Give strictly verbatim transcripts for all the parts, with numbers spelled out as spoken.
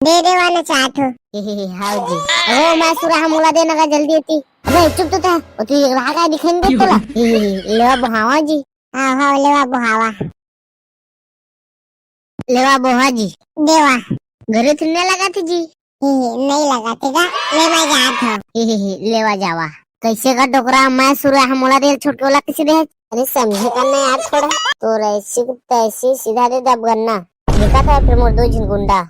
दे देवा ना चाहत हो। हे, हे, हे, हाव जी। ओ, मैं सुरा हम मोला देना का जल्दी होती। अबे, चुप तो था। ओ, तू एक रहा का दिखाई नहीं देता ला। हे, हे, हे, लेवा बोहावा जी। हाँ, हाँ, लेवा बोहावा। लेवा बोहा जी। देवा। घरे तो नहीं लगा थे जी। हे, हे, नहीं लगा थे का? ले मैं जात हो। हे, हे, हे, लेवा जावा। कैसे का डोकरा, मैं सुरा हम मोला दे, छोटके वाला किसी दे? अरे समझे का नहीं यार थोड़ा। तो ऐसी तैसी सीधा दे दब गन्ना। देखा था फिर मोर दो झिन गुंडा।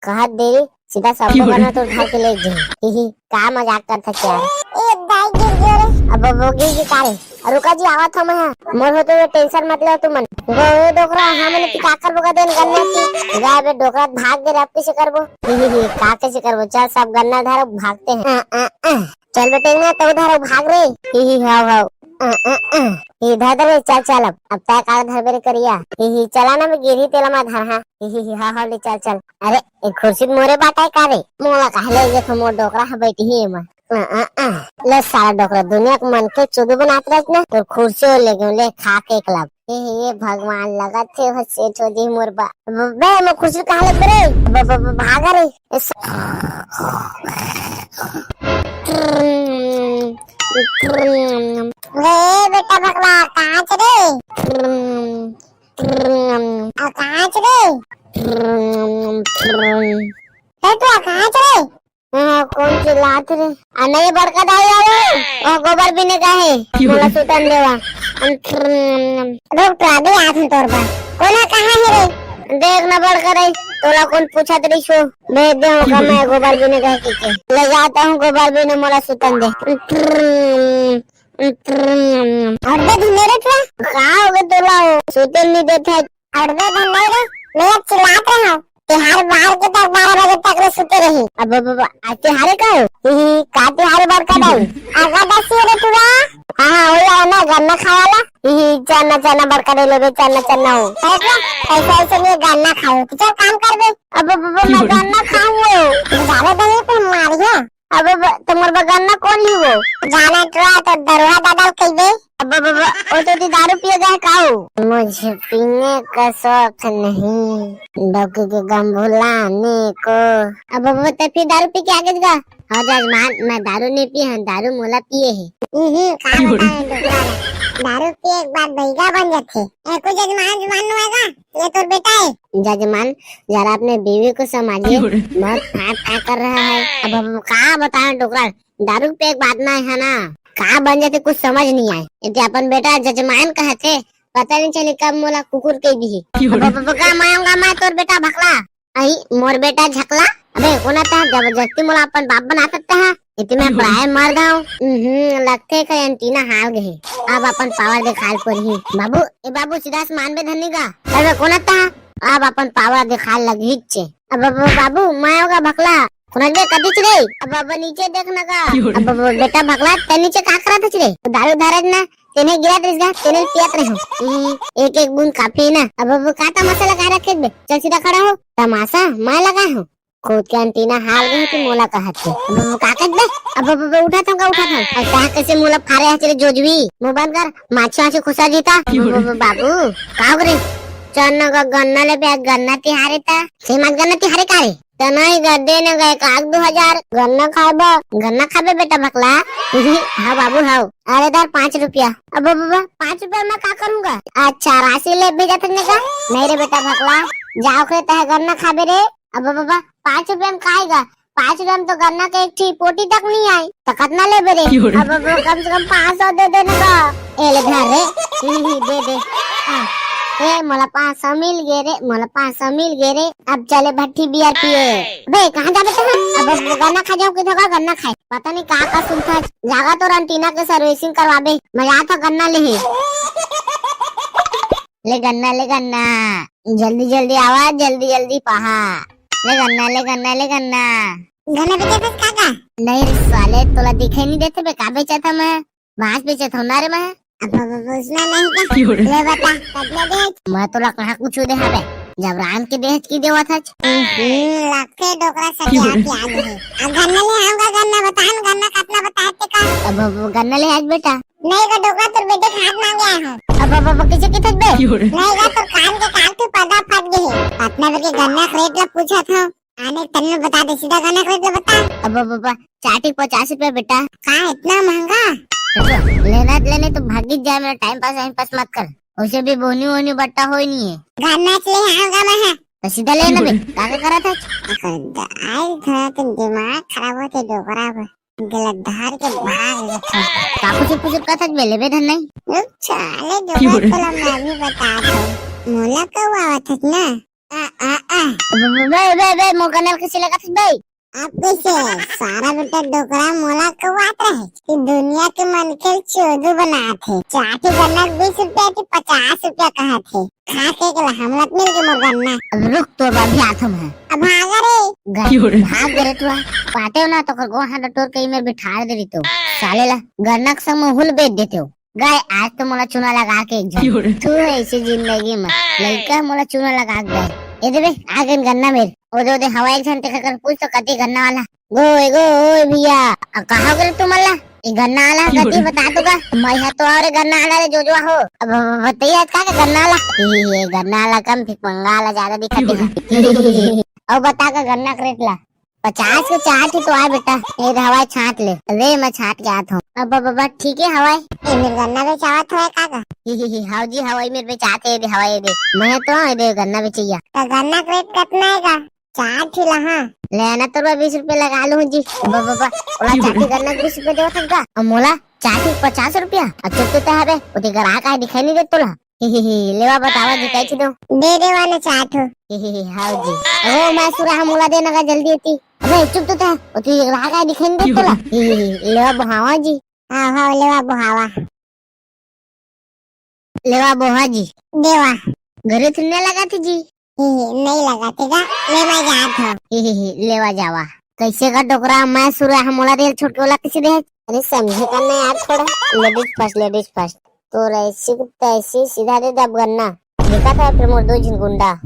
कहत देरी सीधा सबको बना तो उठा के ले गए। ही ही, का मजाक करत हस यार? ए दाई गिर गयो रे। अब वो गिर के का रे? अरे रुका जी, आवत हूँ मैं। मोर होते हुए टेंशन मत लो तुमन। वो ए डोकरा, हाँ मैंने की का करबो का देन गन्ना की? गए बे डोकरा, भाग गए रे, अब कैसे करबो? ही ही ही, का कैसे करबो? चल सब गन्ना धर, भागते हैं। आ, आ, आ। चल बेटे ना तो धर, भाग रे। ही ही, हाव हाव। आ, आ, आ। ही धर दे रे, चल चल अब। अब तय का धर बेरे करिया। ही ही, चला ना मैं गिरी तेला मा धर, हाँ। ही, ही, ही, हाँ, हाँ, ले चल, चल। अरे, एक कुर्सी मोरे बाटा है का रे? मोला काहे ले जे तो मोर डोकरा है बैठी ही एमा। आ, आ, आ। ले साला डोकरा, दुनिया के मन के चुदू बनात रहत ना, तो कुर्सी ले गयो, ले खा के एक लाभ। हे, हे, ये भगवान, लगत हे वो सेठ हो जी मोर बा। ब-, बे, मैं कुर्सी कहाँ लग रे? ब-, ब-, ब-, भागा रे। इस- ए बेटा भगला, कहाँ च रे? आ, कहाँ च रे? ए, तू आ कहाँ च रे? हाँ, कौन चिल्लात रे? आ, नहीं, बड़का दाई आवे, वो गोबर बीने का है, मोला सुतन देवा। रुक, तो अभी आत हूँ तोर बर। कोना कहाँ है रे? देख ना, बड़का दाई, तोला कौन पूछत रही सो? भेज दे होगा मैं गोबर बीने का है, ठीक है। ले जाता हूँ गोबर बीने, मोला सुतन दे। अड़बे धुन नहीं रे तोला। का हो गए तोला हो? सुते नहीं देते। अड़बे धुन नहीं रे, मैं अब चिल्लात रहे हूँ। तिहार बार के तक बारह बजे तक रे सुते रही। अब, अब, अब, आज तिहारे का हो? ही, ही, का तिहारे बड़का दाई? आगा दसी रे तोला। हाँ, हाँ, वही आया ना, गन्ना खाए वाला। ही, ही, चना, चना बड़का दाई लेबे, चना, चना हो। अरे, ऐसे, ऐसे नहीं गन्ना खाओ। तो चल काम कर बे। अब, अब, अब, मैं गन्ना खाऊंगा। जावे दही को मारियो। अब ब-, तुम्हार बगन्ना कौन ही वो? जाना टुरा तो दरुहा दादा कह दे। अब ब-, ब-, ब-, वो तो ती दारू पिए गए का हो? मुझे पीने का शौक नहीं, डौकी के गम भुलाने को। अब ब-, ब-, तो फिर दारू पी के आगे गा? हाँ जजमान, मैं दारू नहीं पिए हूँ, दारू मोला पिए है। हम्म, का बताएं डोकरा ला? दारू पिए एक बार बैगा बन जाते। ए, कोई जजमान जमान नु आएगा? ये तो बेटा है। जजमान, जरा अपने बीवी को संभालिए, बहुत फाट फाट कर रहा है। अब हम का बताएं डोकरा, दारू पे एक बात ना है ना, का बन जाते कुछ समझ नहीं आए। ये अपन बेटा जजमान कहते, पता नहीं चले कब मोला कुकुर कह दी। अब, अब, अब का मायूंगा मैं तोर बेटा भकला? आई मोर बेटा झकला। अबे कोना ता जबरदस्ती मोला अपन बाप बना सकता है? इतने प्राय मर गए। हम्म, लगते का एंटीना हाल गए। अब अपन पावर दिखाल पर ही। बाबू, ए बाबू, सीधा आसमान में धरने का। अबे कोना ता? अब अपन पावर दिखाल लगी छे। अब, अब बाबू, मैं होगा भकला। कोना बे कदी रे? अब, अब नीचे देखना का। अब, अब बेटा भकला, ते नीचे का करत रे? दारू धारत ना, तेने गिरत रहिस गा, तेने पियत रहे हो। हम्म, एक एक बूंद काफी ना। अब, अब का तमाशा लगा रखे बे? चल सीधा खड़ा हो। तमाशा मैं लगा हूँ। खुद के एंटीना हाल गए तो मोला कहत हे। अब, अब का कहत बे? अब, अब, अब उठा था का उठा था। अब कहा कैसे मोला फारे हचरे जोजवी? मुंह बंद कर, माछी वाछी खुसा जीता। अब, अब, अब बाबू, का हो रे? चल न ग-, गन्ना ले बे, गन्ना तिहारे ता। से मत गन्ना तिहारे का रे? त नहीं ग, दे न ग एक आध दो हजार, गन्ना खाबे, गन्ना खाबे बेटा भकला। हाँ बाबू, हाँ। अरे धर पाँच रुपया। अब बाबा, पाँच रुपया मैं का करूँगा? अच्छा, राशि ले भेजा था ने का? नहीं रे बेटा भकला, जाओ के तह गन्ना खाबे रे। अब बाबा, पाँच रुपया में खाएगा? पाँच रुपया में तो गन्ना के एक ठी पोटी तक नहीं आई, तो कितना लेबे रे? अब बाबा, कम से कम पाँच सौ दे देने का। ए ले धर रे, ही, ही, दे दे। हाँ। ए, मोला पाँच सौ मिल गए रे, मोला पाँच सौ मिल गए रे। अब चले भट्टी बियर पिए। बे, कहाँ जाबे तू? अब गन्ना खा जाओ, किधर का गन्ना खाए? पता नहीं कहाँ का सुनता है। जागा तो रंटीना के सर्विसिंग करवाबे। मैं जात हूँ गन्ना ले। ले गन्ना, ले गन्ना। जल्दी, जल्दी आवा, जल्दी, जल्दी पहा। ले गन्ना, ले गन्ना, ले गन्ना। गन्ना बेचत हस का का? नहीं रे साले, तोला दिखाई नहीं देते बे, का बेचत हूँ मैं? बांस बेचत हूँ ना रे मैं। अब, अब, अब उसमें नहीं का? क्यों रे? ले बता, कितना दे? मैं तोला कहाँ कुछ दे हवे? जब रांध के बेच की देवत हच। हम्म, लगते डोकरा सके क्यों रे? आके आ गए। अब गन्ना ले आऊंगा, गन्ना बता न, गन्ना कितना बताते का? अब, अब गन्ना ले आज बेटा। नहीं का डोकरा, तोर बेटे के हाथ मांगे आया हूँ। अब, अब, अब कैसे किथे बे? क्यों रे? नहीं का, तोर कान के कान के पर्दा फट गए है। अपना बेटे गन्ना के रेट ला पूछा था। आने तन्ने बता दे, सीधा गन्ना के रेट ला बता। अब बाबा, चाटी पचास रुपया बेटा। का इतना महंगा? देखो, लेना ले, नहीं तो भागी जाए, मेरा टाइम पास, टाइम पास मत कर। उसे भी बोनी वोनी बट्टा होय नहीं है। गन्ना च ले आऊंगा मैं, हाँ। तो सीधा ले ना बे, का का करत है? अकल द-, आई थोड़ा तो दिमाग खराब होते डोकरा बे। गलत धार के भाग लेथे। का कुछ कुछ कथच बे, लेबे धन नहीं? रुक साले, डोकरा तोला मैं अभी बता दूं। मोला कौआवत हस ना? आ, आ, आ। बे, बे, बे, बे, मोर गन्ना ल कइसे लगाथस बे? अब कइसे? सारा बेटा डोकरा मोला कौआत रहे कि दुनिया के मनखे ल चोदू बनात हे। चाटी गन्ना बीस रुपया कि पचास रुपया कहत हे। खा के एकला हमला त मिल के मोर गन्ना। अब रुक, तोर बर भी आथम है। अब भागा रे। गा-, भाग गे रे तू। पाटेव ना तो कर गोड़ हाथ टोर के इमे बिठार दे रही तो। साले ला गन्ना के संग में हुल बेच देते हो। गए, आज तो मोला चूना लगा के एक झन। क्यों रे? तू है इसी जिंदगी में। लइका मोला चूना लगा के गए। ए दे बे, आ गन गन्ना मेर। ओ दे, ओ दे, हवा एक झन तेखर कर पूछ तो कति गन्ना वाला। गो, ए गो, ओ भैया, आ कहाँ गए तू मल्ला? ए गन्ना वाला क्यों कति रे? बता तो गा। मैं हा तो और गन्ना वाला रे जो जो हो। अब बताइए आज का के गन्ना वाला? ये गन्ना वाला कम, फिर पंगा वाला ज्यादा दिखाते हैं। अब बता का गन्ना के रेट ला। पचास के चाट ही तो आय बेटा, ये दे हवा छांट ले। अरे मैं छांट के आत हूँ। अब बाबा ठीक है हवा। ए मेर गन्ना बेचावत हवय का का? ही ही ही, हाव जी, हवा मेर बेचात है, ये दे हवा ये दे। मैं तो ये दे गन्ना बेचैया। तो गन्ना के रेट कितना है का? चाट ही ला हाँ। ले ना तोर बीस रुपया लगा लूँ जी। बाबा, बाबा, ओला चाटी गन्ना बीस रुपया देवत हन का? अब मोला चाटी पचास रुपया। अब चुप तो हबे, ओती ग्राहक आए दिखाई नहीं देत तोला। ही ही ही, लेवा बतावा जी, कैसे दो? दे देवा ना चाट हो। ही ही ही, हाव जी। ओ मैं सुरा हम मोला देना का जल्दी होती। अबे चुप तो था, ओती ग्राहक आए दिखाई नहीं देत तोला। ही ही ही, लेवा बोहावा जी। हाँ हाँ, लेवा बोहावा। लेवा बोहा जी। देवा। घरे थुन्ने लगा थी जी। ही ही, नहीं लगा थी का? ले मैं जात हूँ। ही ही ही, लेवा जावा। कैसे का डोकरा, मैं सुरा हम मोला दे छोटके वाला कैसे दे? अरे समझे का नहीं यार थोड़ा। Ladies first, ladies first। तो ऐसी की तैसी सीधा दे दे अब गन्ना। देखा था फिर मोर दो झिन गुंडा।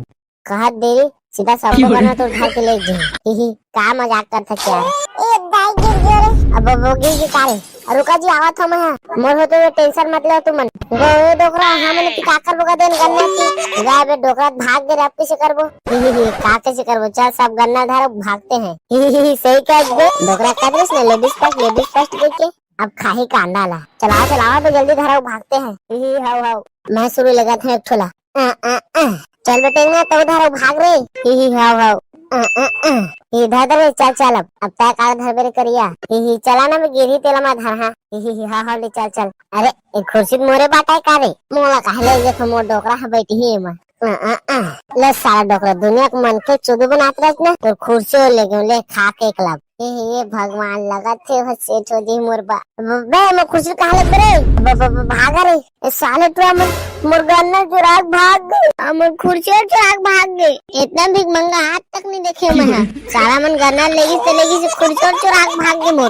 कहत देरी सीधा सबको गन्ना तो उठा के ले गए। ही ही, का मजाक करत हस यार? ए दाई गिर गयो रे। अब वो गिर के का रे? अरे रुका जी, आवत हूँ मैं। मोर होते हुए tension मत ले तुमन। गो ए डोकरा, हमन की का करबो का देन गन्ना की? गा बे डोकरा भाग गे रे, अब कैसे करबो? ही ही ही, का कैसे करबो? चल सब गन्ना धर भागते हैं। ही ही ही, सही कह बे। डोकरा कह दे ना ladies first, ladies first देख के। अब खाही कांदा ला। चलाओ, चलाओ, तो जल्दी धरो, भागते हैं। ही, ही, हाव, हाव। मैं सुरू लगा था एक ठोला। अ, अ, अ। चल बेटे, ना तो धरो, भाग रे। ही, ही, हाव, हाव। अ, अ, अ। ही, धर, धर, चल, चल, अब, अब तय काल धर मेरे करिया। ही, ही, चला ना, मैं गिरी तेला मा धर, हाँ। ही, ही, ही, हाव, हाव, ले चल, चल। अरे, एक खुर्सी मोरे बाटा है का रे? मोला कहले ये तो मोर डोकरा है, बैठी ही मैं। अ, अ, अ। ले साला डोकरा, दुनिया के मन के चुदू बनात रहत ना, तो खुर्सी ले गयो, ले खा के एक लब। हे, हे भगवान, लगत हे सेठ हो जी मोर बा। बे, मोर खुर्सी कहाँ लग रे? ब-, ब-, ब-, भागा रे। ए साले टुरा मन, मोर गन्ना चुराक भाग गे। आ, मोर खुर्सी चुराक भाग गे। इतना भीख मंगा आज तक नहीं देखे मैं हा। साला मन गन्ना लेगिस ते लेगिस, खुर्सी चुराक भाग गे मोर।